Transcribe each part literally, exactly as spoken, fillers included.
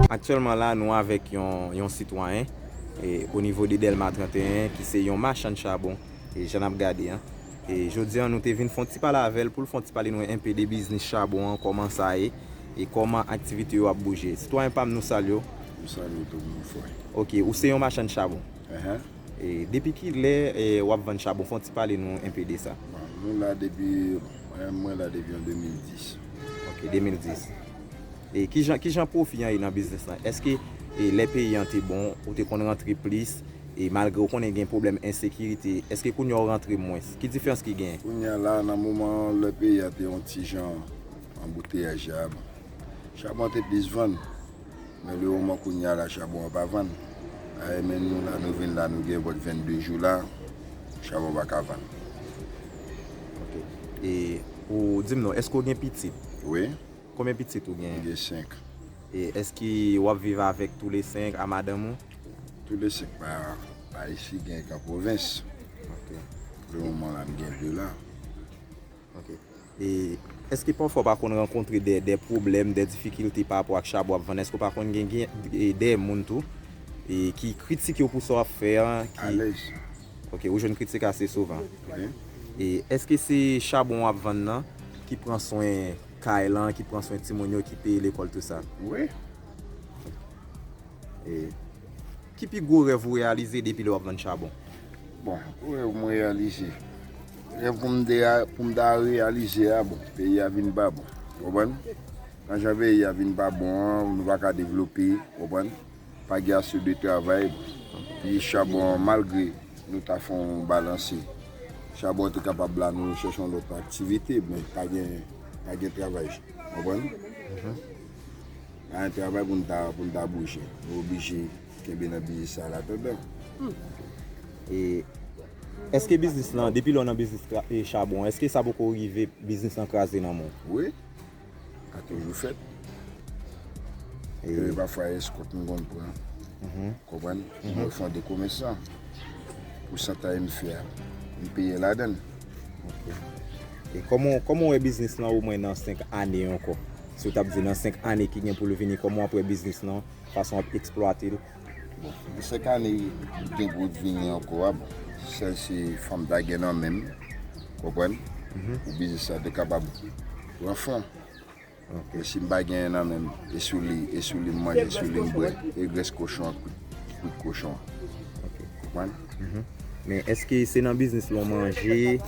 Aktyèlman la, nou avèk yon, yon sitwayen e, o nivo de Dèlma trannteyen, ki se yon machann chabon, e, jan n ap gade an. E, jodi an, nou te vin fè yon ti pale avè l pou l fè yon ti pale nou enpe de biznis chabon an, kòman sa ye, e kòman aktivite yo ap bouje. Sitwayen pa m, nou salye w. M salye w tou, mon frè. Ok, ou se yon machann chabon. Ahan. E depi kilè, e, w ap vann chabon? Fè yon ti pale nou enpe de sa. Bon, nou la depi, mwen, mwen la depi an de mil dis. Ok, de mil dis. E kijan, kijan pwofi an ye nan biznis lan? Èske, e, lè peyi an te bon, ou te konn rantre plis, e malgre w konnen gen pwoblèm ensekirite, èske kounye a w rantre mwens? Ki diferans ki genyen? Kounye a la, nan moman lè peyi a te yon ti jan anbouteyaj la, bon, chabon an te plis vann. Men lemoman kounye a la, chabon an pa vann. A, e men nou la, nou vin la, nou gen vòt vennde jou la, chabon pa ka vann. Ok. E ou di m non, èske w gen pitit? Wi. Konbyen pitit ou gen? M gen senk. E èske w ap viv avèk toule senk a madanm ou? Toule senk pa, pa isi, gen k an pwovens. Ok. Lemoman la, m gen de la. Ok. E èske pafwa w pa konn rankontre de, de pwoblèm, de difikilte pa rapò ak chabon w ap vann? Èske w pa konn gen, gen e, de moun tou e, ki kritike w pou sa w ap fè an? Ki... Alèz. Ok, ou jwenn kritik ase souvan. Wi. E èske se chabon w ap vann nan ki pran swen kay lan, ki pran swen timoun yo, ki peye lekòl, tou sa? Wi. E ki pi gwo rèv ou reyalize depi lè w ap vann chabon? Bon, gwo rèv mwen reyalize. Rèv pou m de, pou m ta reyalize a, bon, peyi a vin pa bon. Konprann? Nan jan peyi a vin pa bon an, nou pa ka devlope, konprann? Pa gen ase de travay. Pi chabon an, malgre nou ta fè yon balanse, chabon an te kapab la, nou chèche yon lòt aktivite, men pa gen, pa gen travay. Konprann? Mhm. Pa gen travay pou n ta, pou n ta bouje. Nou oblije kenbe nan biznis sa an atandan. E èske biznis lan, depi lè w nan biznis tra- e chabon, èske sa poko rive biznis lan kraze nan men w? Wi. Sa toujou fèt. E e pafwa eskòt m konn pran. Mhm. Konprann? Mhm. Mwen fè de komèsan. Pousantay m fè a, m peye ladan l. Ok. E kòman, kòman w wè biznis lan omwen nan senk ane ankò? Si w t ap di nan senk ane ki gen pou l vini, kòman w ap wè biznis lan, fason w ap eksplwate l? Bon, nan senk ane ki gen pou vini ankò a, bon, sèl si fanm ta gen nan men m, konprann? Mhm. Pou biznis sa te kapab pran fon. Ok. Men si m pa genyen nan men m, e sou li, e sou li m manje, e sou li m bwè, e grès kochon an, kwit, kwit kochon an. Ok. Konprann? Mhm. Men èske se nan biznis lan w manje?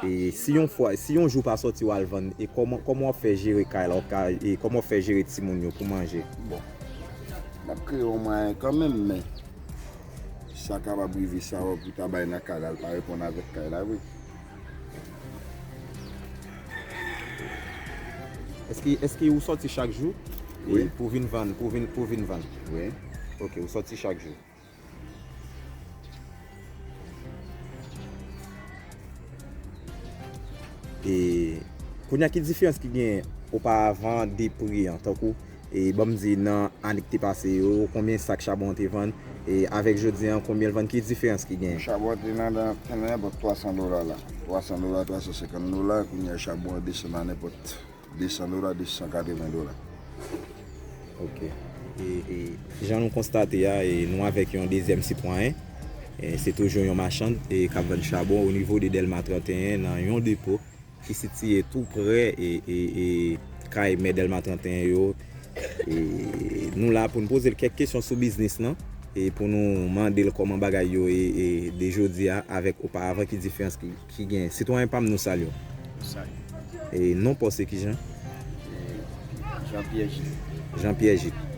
E si yon fwa, si yon jou w pa sòti w al vann, e kòman, kòman w ap fè jere kay la, w ap ka, e kòman w ap fè jere timoun yo pou manje? Bon, m ap kreye yon mwayen kanmenm, men sa kapab rive sa w pou ta bay nan kay la, l pa reponn avèk kay la vre. Èske, èske ou sòti chak jou? Wi. E pou vin vann, pou vin, pou vin vann? Wi. Ok, ou sòti chak jou. E kounye a, ki diferans ki gen oparavan de pri an, tankou, e ban m di, nan ane ki te pase yo, konbyen sak chabon an te vann, e avèk jodi an, konbyen l vann, ki diferans ki gen? Chabon an te nan, nan, te nan nenpòt twa san dola la. Twa san dola, twa san senkant dola, kounye a chabon an desann a nenpòt de san dola, de san katreven dola. Ok. E, e jan nou konstate a, e nou avèk yon dezyèm sitwayen. E se toujou yon machann, e k ap vann chabon o nivo de Dèlma trannteyen, nan yon depo ki sitiye tou prè, e, e, e kay mè Dèlma trannteyen yo. E nou la pou n poze l kèk kesyon sou biznis lan, e pou nou mande l kòman bagay yo ye, e de jodi a avèk oparavan, ki diferans ki, ki gen. Sitwayen pa m, nou salye w. Ou salye. E non pa w se kijan? E Jean Pierre Gilles. Jean Pierre Gilles.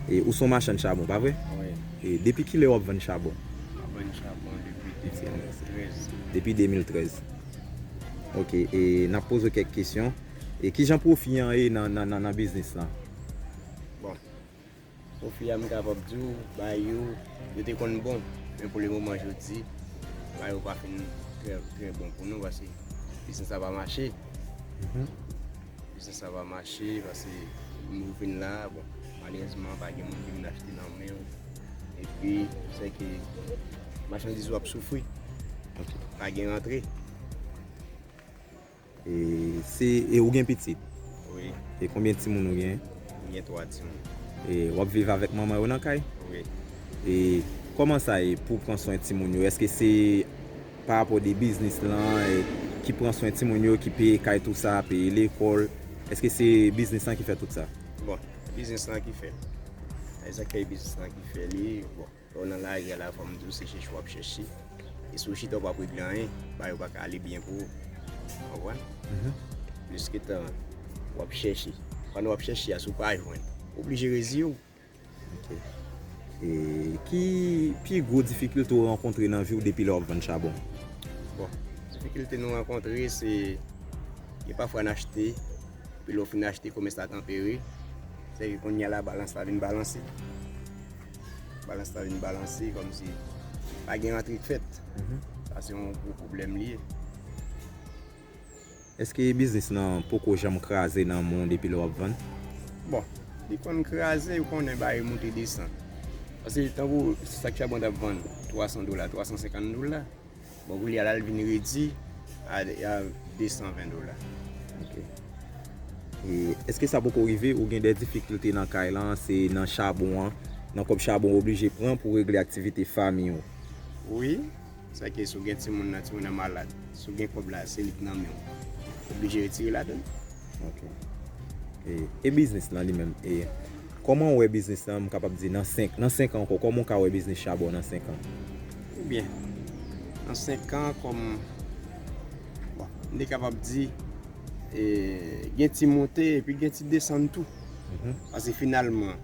E ou se yon machann chabon, pa vre? Wi. E depi kilè w ap vann chabon? M ap vann chabon depi de mil trèz. Depi de mil trèz. Ok, e n ap poze w kèk kesyon. E kijan pwofi an ye nan, nan, nan, nan biznis lan? Bon, pwofi a, m kapab di w, bagay yo, yo te konn bon. Men pou lemoman jodi, bagay yo pa fin trè, trè bon pou nou, paske biznis la pa mache. Mhm. Biznis la pa mache, paske moun vin la, bon, malerezman, pa gen moun ki vin achte nan men w. Epi, se ke machandiz ou ap soufri. Ok. Pa gen rantre. E se, e ou gen pitit? Wi. E konbyen timoun ou gen? M gen twa timoun. E w ap viv avèk manman yo nan kay? Wi. E kòman sa ye pou w pran swen timoun yo? Èske se pa rapò de biznis lan e, ki pran swen timoun yo, ki peye kay, tou sa, peye lekòl? Èske se biznis lan ki fè tout sa? Bon, biznis lan ki fè. E sa k fè biznis lan ki fè li. Bon, lè w nan lari a la, fò m di w se chèche w ap chèche. E si w chita w p ap regle anyen, bagay yo pa ka ale byen pou ou. Konprann? Pliske tan w ap chèche. Pandan w ap chèche a, si w pa jwenn, ou oblije reziye w. Ok. E ki pi gwo difikilte w rankontre nan vi w depi lè w ap vann chabon? Bon, difikilte nou rankontre se gen pafwa n achte, epi lè w fin achte, komès la tanpere. Se ke kounye a la, balans la vin balanse. Balans la vin balanse, kòmsi pa gen rantre k fèt. Sa se yon gwo pwoblèm li ye. Èske biznis lan poko janm kraze nan men w depi lè w ap vann? Bon, li konn kraze, ou konnen bagay moute desann. Paske tankou sak chabon t ap vann twa san dola, twa san senkant dola. Bon, kounye a la, l vin redui a, a de san ven dola. Ok. E èske sa poko rive ou gen de difikilte nan kay lan, se nan chabon an, nan kòb chabon w oblije pran pou regle aktivite fanmi w? Wi, sa ke si w gen timoun nan, timoun nan malad, si w gen kòb la, se li k nan men w. Oblije retire ladan l. Ok. E, e biznis lan li menm, e kòman w wè biznis lan, m kapab di nan senk, nan senk an ankò, kòman w ka wè biznis chabon nan senk an? Ebyen, nan senk an, kòm, bon, m te kapab di, e, gen ti monte epi gen ti desann tou. Paske finalman,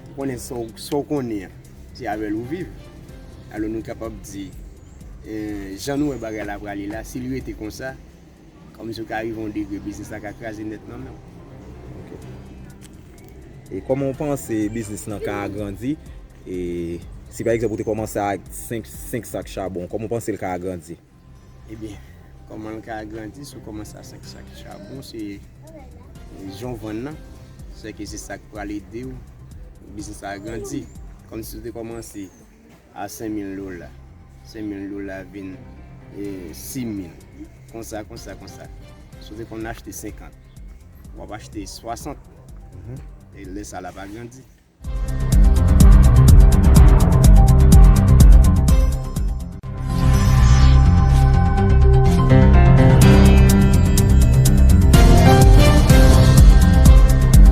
ou konnen sa w, sa w konnen an, se avè l ou viv. Alò nou kapab di, e, jan nou wè bagay la prale la, si l rete konsa, kòmsi w ka rive yon degre, biznis la ka kraze nèt nan men w. Ok. E kòman w panse biznis lan ka agrandi? E si pa egzanp ou te kòmanse ak senk, senk sak chabon, kòman w panse l ka agrandi? Ebyen, kòman l ka agrandi? Si w kòmanse a senk sak chabon, se jan w vann nan. Sèke se sa k pral ede w biznis la agrandi. Kòmsi w te kòmanse a senk mil dola. Senk mil dola vin, e, sis mil. Konsa, konsa, konsa. Si w te konn achte senkant, w ap achte swasant. E lè sa l ap agrandi.